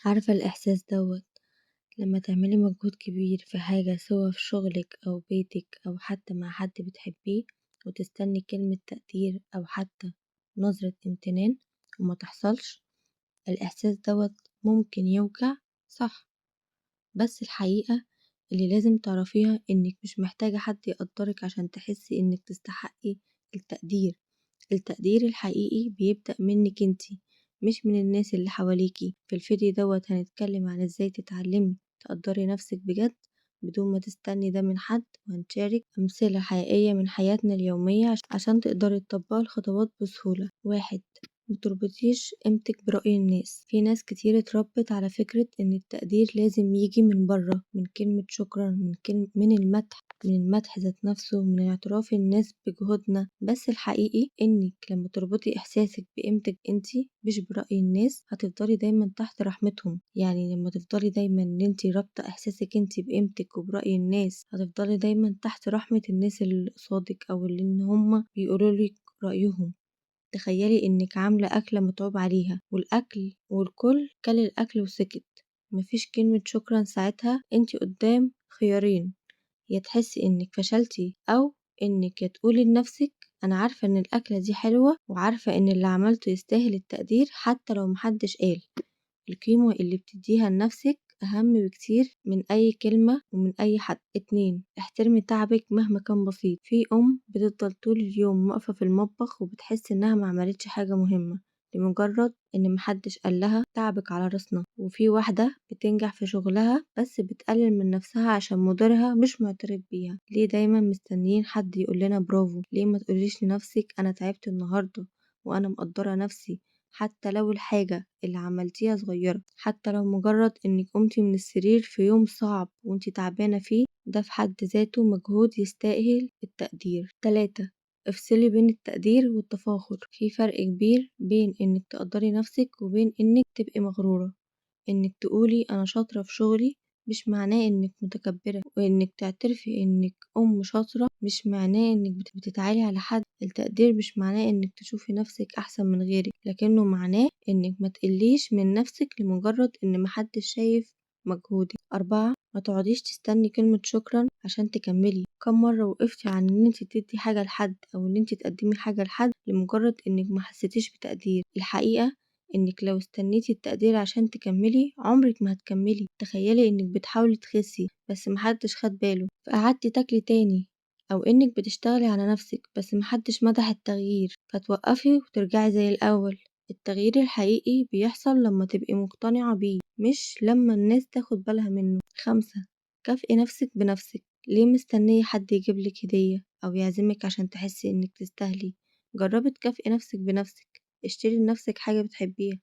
عارفة الإحساس دوّة لمّا تعملي مجهود كبير في حاجة سوا في شغلِك أو بيتِك أو حتى مع حد بتحبيه وتستني كلمة تقدير أو حتى نظرة امتنان وما تحصلش، الإحساس دوّة ممكن يوجع صح، بس الحقيقة اللي لازم تعرفيها إنِك مش محتاجة حد يقدّرِك عشان تحسي إنِك تستحقي التقدير، التقدير الحقيقي بيبدأ منِك انتِ مش من الناس اللي حواليكِ. في الفيديو دوّة هنتكلم عن إزاي تتعلمي تقدّري نفسِك بجد بدون ما تستني ده من حد، وهنشارك أمثلة حقيقية من حياتنا اليومية عشان تقدري تطبقي الخطوات بسهولة. 1، متربطيش قيمتك برأي الناس. في ناس كتير اتربت على فكرة إن التقدير لازم ييجي من برّه، من كلمة شكرًا، من المدح ذات نفسه، من اعتراف الناس بجهودنا، بس الحقيقي إنِك لما تربطي إحساسِك بقيمتك أنتِ مش برأي الناس هتفضلي دايمًا تحت رحمتهم. يعني لما تفضلي دايمًا إن أنتِ رابطة إحساسِك أنتِ بقيمتك وبرأي الناس هتفضلي دايمًا تحت رحمة الناس اللي قصادِك أو اللي إن هُم بيقولوا لِك رأيهم. تخيلي إنِك عاملة أكلة متعوب عليها والأكل والكل كل الأكل وسكت، مفيش كلمة شكرًا. ساعتها أنتِ قدام خيارين، يا تحسي إنِك فشلتِ أو إنِك يا تقولي لنفسِك أنا عارفة إن الأكلة دي حلوة وعارفة إن اللي عملته يستاهل التقدير حتى لو محدش قال. القيمة اللي بتديها لنفسِك أهم بكتير من أي كلمة ومن أي حد. 2، احترمي تعبِك مهما كان بسيط. في أم بتفضل طول اليوم واقفة في المطبخ وبتحس إنها ما عملتش حاجة مهمة لمجرد إن محدش قال لها تعبِك على راسنا، وفي واحدة بتنجح في شغلها بس بتقلل من نفسها عشان مديرها مش معترف بيها. ليه دايمًا مستنيين حد يقول لنا برافو؟ ليه ما تقوليش لنفسِك أنا تعبت النهاردة وأنا مقدرة نفسي، حتى لو الحاجة اللي عملتيها صغيرة، حتى لو مجرد إنِك قمتِ من السرير في يوم صعب وانتِ تعبانة فيه، ده في حد ذاته مجهود يستاهل التقدير. 3، افصلي بين التقدير والتفاخر. في فرق كبير بين إنِك تقدري نفسِك وبين إنِك تبقي مغرورة. إنِك تقولي أنا شاطرة في شغلي مش معناه إنِك متكبرة، وإنِك تعترفي إنِك أم شاطرة مش معناه إنِك بتتعالي على حد. التقدير مش معناه إنِك تشوفي نفسِك أحسن من غيرِك، لكنه معناه إنِك ما تقليش من نفسِك لمجرد إن محدش شايف مجهودِك. 4، ما تقعديش تستني كلمة شكرًا عشان تكملي. كم مرة وقفتي عن إن انتِ تدي حاجة لحد أو إن انتِ تقدمي حاجة لحد لمجرد إنِك ما حسيتيش بتقدير؟ الحقيقة إنِك لو استنيتي التقدير عشان تكملي عمرك ما هتكملي. تخيلي إنِك بتحاولي تخسي بس محدش خد باله فقعدتي تاكلي تاني، أو إنِك بتشتغلي على نفسك بس محدش مدح التغيير فتوقفي وترجعي زي الأول. التغيير الحقيقي بيحصل لما تبقي مقتنعة بيه مش لما الناس تاخد بالها منه. 5، كافئي نفسك بنفسك. ليه مستنية حد يجيبلك هدية أو يعزمك عشان تحسي إنك تستاهلي؟ جربي تكافئي نفسك بنفسك، اشتري لنفسك حاجة بتحبيها،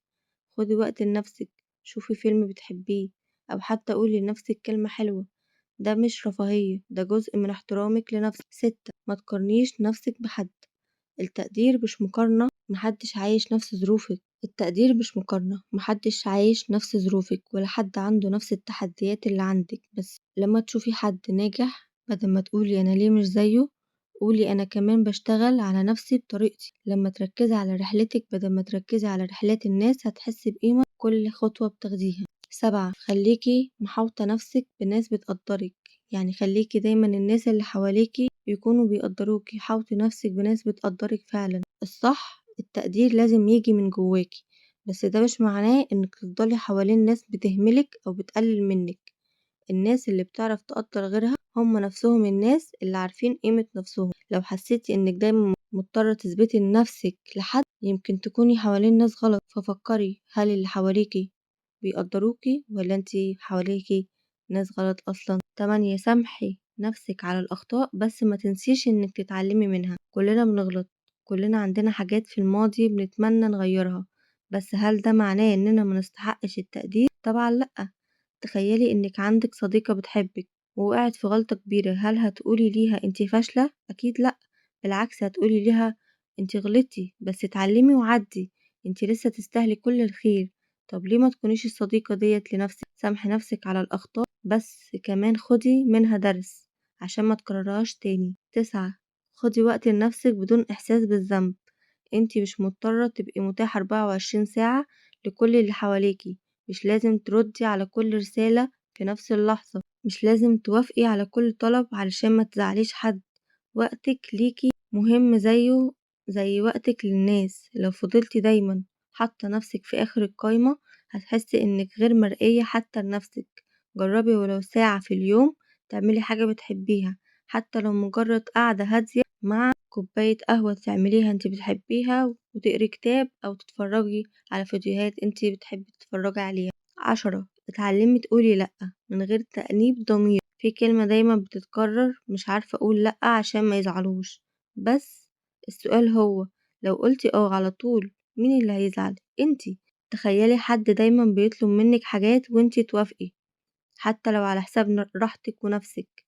خدي وقت لنفسك، شوفي فيلم بتحبيه، أو حتى قولي لنفسك كلمة حلوة. ده مش رفاهية، ده جزء من احترامك لنفسك. 6، ما تقارنيش نفسك بحد. التقدير مش مقارنة، محدش عايش نفس ظروفك. التقدير مش مقارنة، محدش عايش نفس ظروفك ولا حد عنده نفس التحديات اللي عندك. بس لما تشوفي حد ناجح بدل ما تقولي أنا ليه مش زيه، قولي أنا كمان بشتغل على نفسي بطريقتي. لما تركزي على رحلتك بدل ما تركزي على رحلات الناس هتحسي بقيمة كل خطوة بتاخديها. 7، خليكي محاوطة نفسك بناس بتقدرك. يعني خليكي دايما الناس اللي حواليكي يكونوا بيقدروكي، حاوطي نفسك بناس بتقدرك فعلا. الصح التقدير لازم يجي من جواكي، بس ده مش معناه إنك تفضلي حوالين ناس بتهملك أو بتقلل منك. الناس اللي بتعرف تقدر غيرها هم نفسهم الناس اللي عارفين قيمة نفسهم. لو حسيتي إنك دايما مضطرة تثبتي لنفسك لحد، يمكن تكوني حوالين ناس غلط. ففكري، هل اللي حواليكي بيقدروكي ولا انتي حواليكي ناس غلط أصلا؟ 8، سامحي نفسك على الأخطاء بس ما تنسيش إنك تتعلمي منها. كلنا بنغلط، كلنا عندنا حاجات في الماضي بنتمنى نغيرها، بس هل ده معناه إننا ما نستحقش التقدير؟ طبعا لأ. تخيلي إنك عندك صديقة بتحبك ووقعت في غلطة كبيرة، هل هتقولي ليها انتي فاشلة؟ أكيد لأ، بالعكس هتقولي ليها انتي غلطتي بس اتعلمي وعدي، انتي لسه تستاهلي كل الخير. طب ليه ما تكونيش الصديقة ديت لنفسك؟ سامحي نفسك على الأخطاء بس كمان خدي منها درس عشان ما تكررهاش تاني. 9، خدي وقت لنفسك بدون إحساس بالذنب. انتي مش مضطرة تبقي متاحة 24 ساعة لكل اللي حواليكي، مش لازم تردي على كل رسالة في نفس اللحظة، مش لازم توافقي على كل طلب علشان ما تزعليش حد. وقتك ليكي مهم زيه زي وقتك للناس. لو فضلتي دايما حاطة نفسك في آخر القايمة هتحسي إنك غير مرئية حتى لنفسك. جربي ولو ساعة في اليوم تعملي حاجة بتحبيها، حتى لو مجرد قعدة هادية مع كوباية قهوة تعمليها انتي بتحبيها، وتقري كتاب أو تتفرجي على فيديوهات انتي بتحبي تتفرجي عليها. 10، اتعلمي تقولي لأ من غير تأنيب ضمير. في كلمة دايما بتتكرر، مش عارفة أقول لأ عشان ما يزعلوش، بس السؤال هو لو قلتي اه على طول مين اللي هيزعل؟ انتي. تخيلي حد دايما بيطلب منك حاجات وانتي توافقي حتى لو على حساب راحتك ونفسك،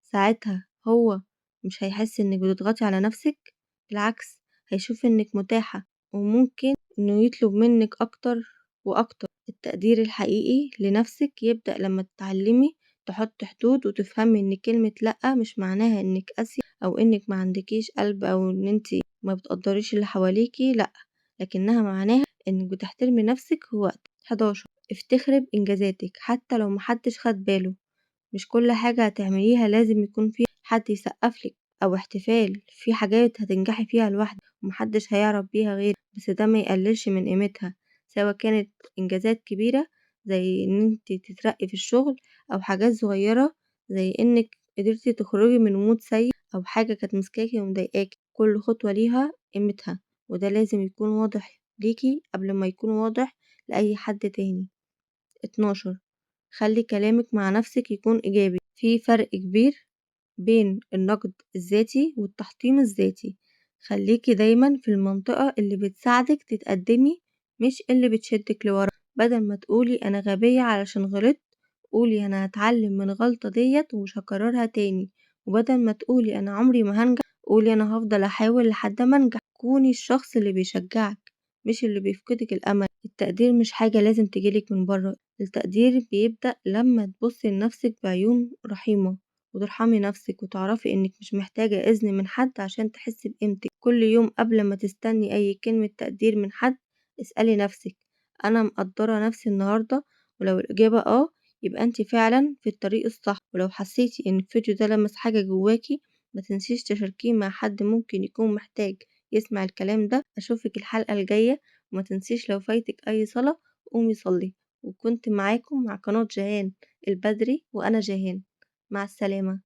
ساعتها هو مش هيحس انك بتضغطي على نفسك، بالعكس هيشوف انك متاحة وممكن انه يطلب منك اكتر واكتر. التقدير الحقيقي لنفسك يبدأ لما تتعلمي تحطي حدود وتفهمي ان كلمة لأ مش معناها انك قاسية او انك ما عندكيش قلب او ان انتي ما بتقدريش اللي حواليكي، لأ، لكنها معناها انك بتحترمي نفسك ووقتك. 11، افتخري بإنجازاتك حتى لو محدش خد باله. مش كل حاجة هتعمليها لازم يكون في حد يسقفلك أو احتفال، في حاجات هتنجحي فيها لوحدك ومحدش هيعرف بيها غيرك، بس ده ما يقللش من قيمتها، سواء كانت إنجازات كبيرة زي إن انتي تترقي في الشغل، أو حاجات صغيرة زي إنك قدرتي تخرجي من mood سيء أو حاجة كانت ماسكاكي ومضايقاكي. كل خطوة ليها قيمتها، وده لازم يكون واضح ليكي قبل ما يكون واضح لأي حد تاني. 12، خلي كلامك مع نفسك يكون إيجابي. في فرق كبير بين النقد الذاتي والتحطيم الذاتي. خليكي دايما في المنطقة اللي بتساعدك تتقدمي مش اللي بتشدك لورا. بدل ما تقولي أنا غبية علشان غلطت، قولي أنا هتعلم من غلطة ديت ومش هكررها تاني. وبدل ما تقولي أنا عمري ما هنجح، قولي أنا هفضل أحاول لحد ما أنجح. كوني الشخص اللي بيشجعك مش اللي بيفقدك الأمل. التقدير مش حاجة لازم تجيلك من بره، التقدير بيبدأ لما تبصي لنفسك بعيون رحيمة وترحمي نفسك وتعرفي إنك مش محتاجة إذن من حد عشان تحسي بقيمتك. كل يوم قبل ما تستني أي كلمة تقدير من حد اسألي نفسك أنا مقدرة نفسي النهاردة؟ ولو الإجابة آه يبقى أنت فعلا في الطريق الصح. ولو حسيتي إن الفيديو ده لمس حاجة جواكي ما تنسيش تشاركيه مع حد ممكن يكون محتاج يسمع الكلام ده. أشوفك الحلقة الجاية، وما تنسيش لو فايتك أي صلاة قومي صلي. وكنت معاكم مع قناة جيهان البدري، وأنا جيهان. مع السلامة.